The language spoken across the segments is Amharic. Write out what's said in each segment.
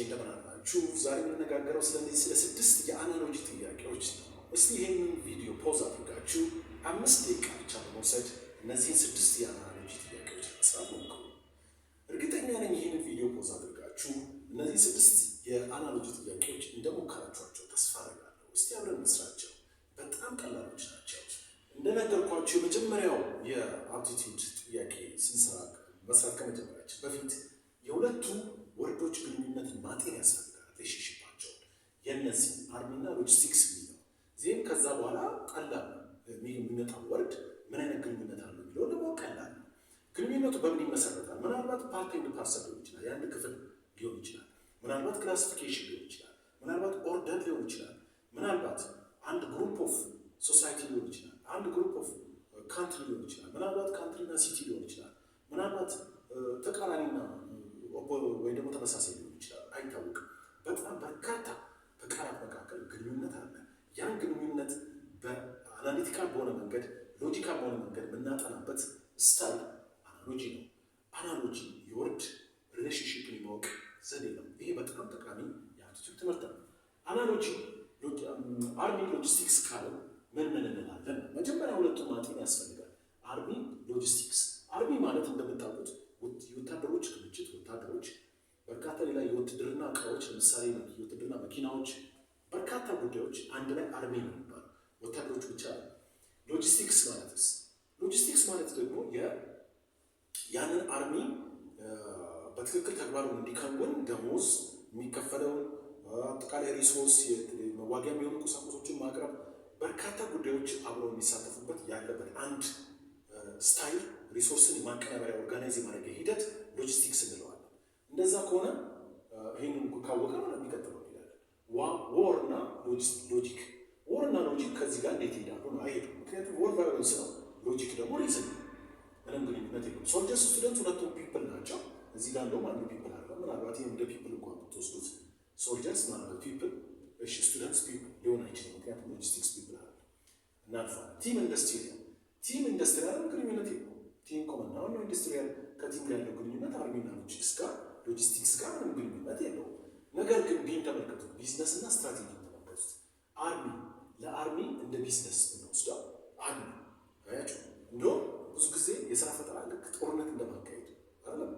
እንደምን አላችሁ? ዛሬ የምንነጋገረው ስለዚህ ስለ ስድስት የ analogy ጥያቄዎች ነው። እስቲ ይህንን ቪዲዮ pause አድርጋችሁ 5 ደቂቃ ብቻ በመውሰድ እነዚህን ስድስት የ analogy ጥያቄዎች ለመስራት ሞክሩ። እርግጠኛ ነኝ ይህንን ቪዲዮ pause አድርጋችሁ እነዚህ ስድስት የ analogy ጥያቄዎች እንደሞከራችኋቸው ተስፋ አደርጋለሁ። እስቲ አብረን እንስራቸው። በጣም ቀላሎች ናቸው። እንደነገርኳችሁ የመጀመሪያው የ aptitude ጥያቄ ስንሰራ መስራት ከመጀመሪያችን በፊት የሁለቱ word ኦች ግንኙነትን ማጤን ያስፈልጋል። Relationship ኣቸውን የነዚህ army ና ሎጂስቲክስ የሚለው ዜም ከዛ በኋላ ቀላል የሚመጣው word ምን አይነት ግንኙነት አለው የሚለው ደግሞ ቀላል ነው። ግንኙነቱ በምን ይመሰረታል? ምናልባት part and parcel ሊሆን ይችላል፣ የአንድ ክፍል ሊሆን ይችላል። ምናልባት classification ሊሆን ይችላል። ምናልባት order ሊሆን ይችላል። ምናልባት አንድ group of society ሊሆን ይችላል። አንድ group of country ሊሆን ይችላል። ምናልባት country ና city ሊሆን ይችላል። ምናልባት ተቃራኒና ወይ ደግሞ ተመሳሳይ ሊሆን ይችላል። አይታወቅም። በጣም በርካታ በቃላት መካከል ግንኙነት አለ። ያን ግንኙነት በ analytical በሆነ መንገድ፣ logical በሆነ መንገድ የምናጠናበት style analogy ነው። Analogy የ word relationship ን የማወቅ ዘዴ ነው። ይሄ በጣም ጠቃሚ የ aptitude ትምህርት ነው። Analogy army logistics ካለ ምን ምን እንላለን? መጀመሪያ ሁለቱን ማጤን ያስፈልጋል። Army logistics። Army ማለት እንደምታውቁት የወታደሮች ክምችት፣ ወታደሮች፣ በርካታ ሌላ የውትድርና እቃዎች፣ ለምሳሌ የውትድርና መኪናዎች፣ በርካታ ጉዳዮች አንድ ላይ army ነው የሚባለው። ወታደሮች ብቻ። ሎጂስቲክስ ማለትስ? ሎጂስቲክስ ማለት ደግሞ ያንን army በትክክል ተግባሩን እንዲከውን ደሞዝ የሚከፈለውን፣ አጠቃላይ resource፣ መዋጊያ የሚሆኑ ቁሳቁሶችን ማቅረብ፣ በርካታ ጉዳዮች አብረው የሚሳተፉበት ያለበት አንድ style፣ resource ን የማቀናበሪያ፣ organize የማድረጊያ ሂደት ሎጂስቲክስ እንለዋለን። እንደዛ ከሆነ ይህንን ካወቀ ነው የሚቀጥለው እንሄዳለን። War እና logic፣ war እና logic ከዚህ ጋር እንዴት ይሄዳሉ? ነው አይሄዱም። ምክንያቱም war violence ነው፣ logic ደግሞ reason ነው። ምንም ግንኙነት የለውም። Soldiers፣ student ሁለቱም people ናቸው። እዚህ ጋር እንደውም አንዱ people አለ። ምናልባት ይህ እንደ people እንኳን ብትወስዱት soldiers ምናልባት people፣ እሺ፣ students people ሊሆን አይችልም። ምክንያቱም logistics people አለ። እናልፋለን። Team industrial፣ team industrial ግንኙነት የለውም። Team common noun ነው። Industrial ከ team ጋር ያለው ግንኙነት army ና ሎጂስቲክስ ጋር ምንም ግንኙነት የለውም። ነገር ግን B ን ተመልከቱ። ቢዝነስ እና ስትራቴጂ ተመልከቱት። Army ለ army እንደ ቢዝነስ ብንወስደው army አያችሁ፣ እንደውም ብዙ ጊዜ የስራ ፈጠራ ልክ ጦርነት እንደማካሄድ አይደለም።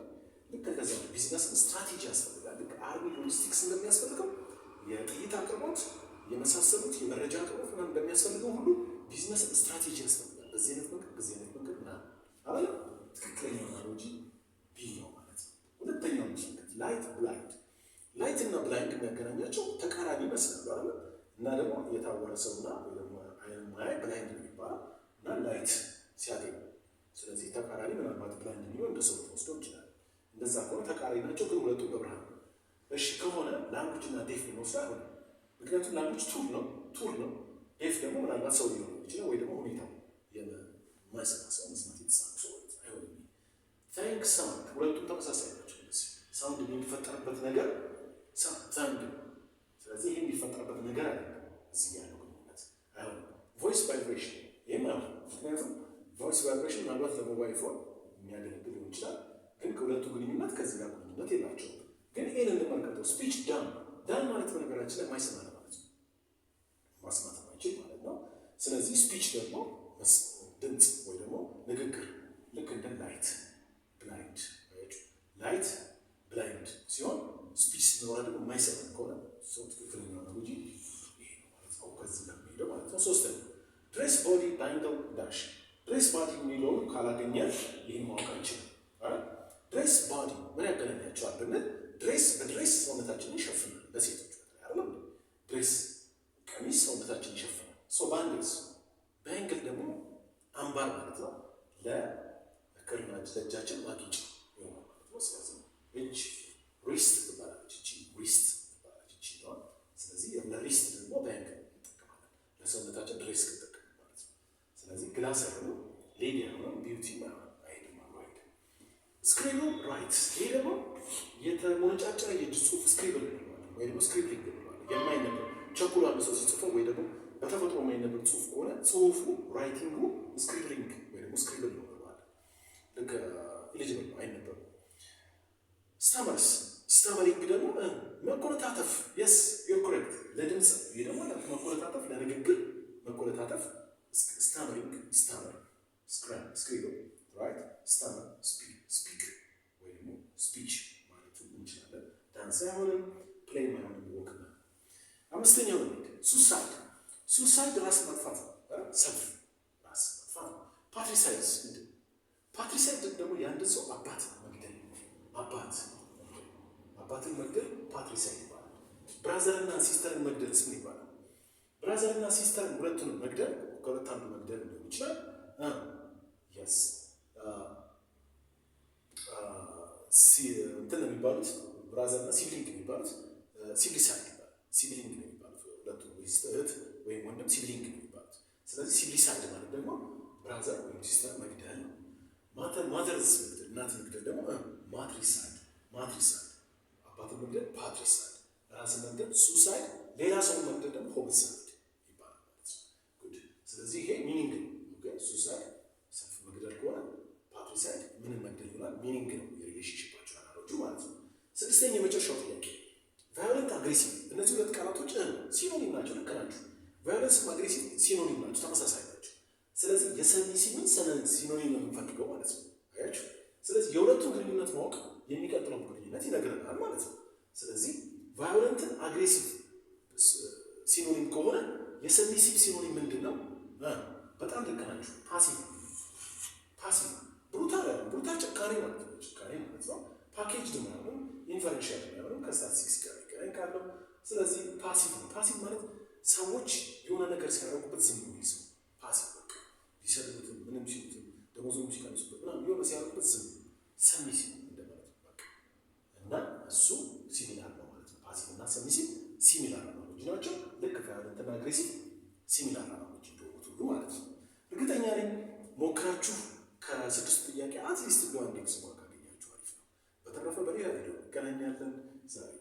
ልክ እንደዚያ business strategy ያስፈልጋል። ልክ army logistics እንደሚያስፈልገው፣ የጥይት አቅርቦት የመሳሰሉት፣ የመረጃ አቅርቦት ምናምን እንደሚያስፈልገው ሁሉ business strategy ያስፈልጋል። በዚህ አይነት መንገድ፣ በዚህ አይነት መንገድ ምናምን አለ። ትክክለኛው analogy B ነው ማለት ነው። ሁለተኛው ምልክት light blind። Light እና blind የሚያገናኛቸው ተቃራኒ ይመስላሉ አይደል? እና ደግሞ የታወረ ሰውና ወይ ደግሞ አይን ማያይ blind ነው የሚባለው እና light ሲያገኝ፣ ስለዚህ ተቃራኒ ምናልባት blind የሚለው እንደ ሰው ተወስደው ይችላል። እንደዛ ከሆነ ተቃራኒ ናቸው፣ ግን ሁለቱም በብርሃን ነው። እሺ ከሆነ language እና deaf ብንወስድ አይሆንም። ምክንያቱም language tool ነው፣ tool ነው። Deaf ደግሞ ምናልባት ሰው ሊሆን ይችላል ወይ ደግሞ ሁኔታው የማይሰማ ሰው፣ መስማት የተሳነው ሰው አይሆንም። Think sound ሁለቱም ተመሳሳይ ናቸው። Sound የሚፈጠርበት ነገር sound ነው። ስለዚህ ይህ የሚፈጠርበት ነገር አለ፣ እዚህ ያለው ግንኙነት አይሆንም። Voice vibration ይህም አይሆንም። ምክንያቱም voice vibration ምናልባት ለ mobile phone የሚያገለግል ሊሆን ይችላል፣ ግን ከሁለቱ ግንኙነት ከዚህ ጋር ግንኙነት የላቸውም። ግን ይህን እንመልከተው። Speech dumb። Dumb ማለት በነገራችን ላይ ማይሰማ ማለት ነው፣ ማስማት የማይችል ማለት ነው። ስለዚህ speech ደግሞ ድምፅ ወይ ደግሞ ንግግር፣ ልክ እንደ light blind፣ light blind ሲሆን speech ሲኖራ ደግሞ የማይሰማ ከሆነ ሰው ትክክለኛ analogy ይሄ ነው ማለት ነው። ከዚህ ጋር የሚሄደው ማለት ነው። ሶስተኛ dress body bangle dash። Dress body የሚለውን ካላገኘ ይህን ማወቅ አንችልም። Dress body ምን ያገናኛቸዋል ብንል dress በ dress ሰውነታችንን ይሸፍናል። ለሴቶች በተለይ አይደለም፣ dress ቀሚስ ሰውነታችንን ይሸፍናል። So bangles፣ bangle ደግሞ አምባር ማለት ነው። ለክርና ለእጃችን ማጌጫ ይሆናል ማለት ነው። ስለዚህ እጅ wrist ትባላለች። እቺ wrist ትባላለች። እቺ ነው። ስለዚህ ለ wrist ደግሞ bangle እንጠቀማለን። ለሰውነታችን dress እንጠቀም ማለት ነው። ስለዚህ glass አይሆንም፣ lady አይሆንም፣ beauty አይሆንም፣ አይሄድም አብሮ አይሄድም። Scribble write፣ ይሄ ደግሞ የተሞነጫጨረ የእጅ ጽሁፍ scribble እንለዋለን ወይ ደግሞ scribbling እንለዋለን። የማይነበብ፣ ቸኩሎ አንድ ሰው ሲጽፈው ወይ ደግሞ በተፈጥሮ የማይነበብ ጽሁፍ ከሆነ ጽሁፉ፣ writing ኡ scribbling ወይ ደግሞ scribble ነው እንለዋለን። ልክ illegible ነው፣ አይነበብም። Stammers፣ Stammering ደግሞ መኮለታተፍ። Yes, you're correct፣ ለድምፅ ነው። ይህ ደግሞ መኮለታተፍ፣ ለንግግር መኮለታተፍ። Stammering፣ stammer፣ scribble, right? Stammer፣ speak ወይ ደግሞ speech ማለትም እንችላለን። Dance አይሆንም፣ play አይሆንም፣ walk። አምስተኛው እንሂድ። Suicide። Suicide ራስ ማጥፋት ነው። Self ራስ ማጥፋት ነው። Patricide ምንድን ነው? Patricide ደግሞ የአንድን ሰው አባት መግደል፣ አባትን መግደል patricide ይባላል። Brother ና sister ን መግደልስ ምን ይባላል? Brother ና sister ን ሁለቱንም መግደል፣ ከሁለት አንዱ መግደል ሊሆን ይችላል። Yes, እንትን ነው የሚባሉት፣ brother እና sibling የሚባሉት siblicide ይባላል። Sibling ነው የሚባሉት ሁለቱ፣ እህት ወይም ወንድም sibling ነው የሚባሉት። ስለዚህ siblicide ማለት ደግሞ brother ወይም sister መግደል ነው። Mothers መግደል፣ እናት መግደል ደግሞ matricide፣ matricide። አባትን መግደል patricide፣ ራስን መግደል suicide፣ ሌላ ሰውን መግደል ደግሞ homicide ይባላል ማለት ነው። Good። ስለዚህ ይሄ meaning ነው። Suicide self መግደል ከሆነ patricide ምንም መግደል ይሆናል። Meaning ነው የ relationship ኣቸው analogy ማለት ነው። ስድስተኛ የመጨረሻው ጥያቄ violent፣ aggressive። እነዚህ ሁለት ቃላቶች synonym ናቸው። ልክ ናቸው። Violence ም aggressive synonym ናቸው፣ ተመሳሳይ ናቸው። ስለዚህ የ submissive ን synonym ነው የምንፈልገው ማለት ነው። አያችሁ። ስለዚህ የሁለቱን ግንኙነት ማወቅ የሚቀጥለውን ግንኙነት ይነግረናል ማለት ነው። ስለዚህ violent ን aggressive synonym ከሆነ የ submissive synonym ምንድን ነው? በጣም ልክ ናችሁ። Passive፣ passive። Brutal ያለ brutal ጭካኔ ማለት ነው። ጭካኔ ማለት ነው። ፓኬጅ አይሆንም፣ inferential አይሆንም፣ ከስታቲስቲክስ ጋር ይገናኝ ካለው። ስለዚህ passive ነው። Passive ማለት ሰዎች የሆነ ነገር ሲያደርጉበት ዝም የሚል ሰው passive። በቃ ቢሰድቡትም፣ ምንም ሲሉትም፣ ደሞዙም ሲቀንሱበት ምናምን የሆነ ሲያደርጉበት ዝም፣ submissive እንደማለት ነው። በቃ እና እሱ similar ነው ማለት ነው። Passive እና submissive similar analogy ናቸው። ልክ violent እና aggressive similar analogy እንደሆኑት ሁሉ ማለት ነው። እርግጠኛ ነኝ ሞክራችሁ ከስድስቱ ጥያቄ at least አንድ X እንኳን ካገኛችሁ አሪፍ ነው። በተረፈ በሌላ ቪዲዮ እንገናኛለን። ዛሬ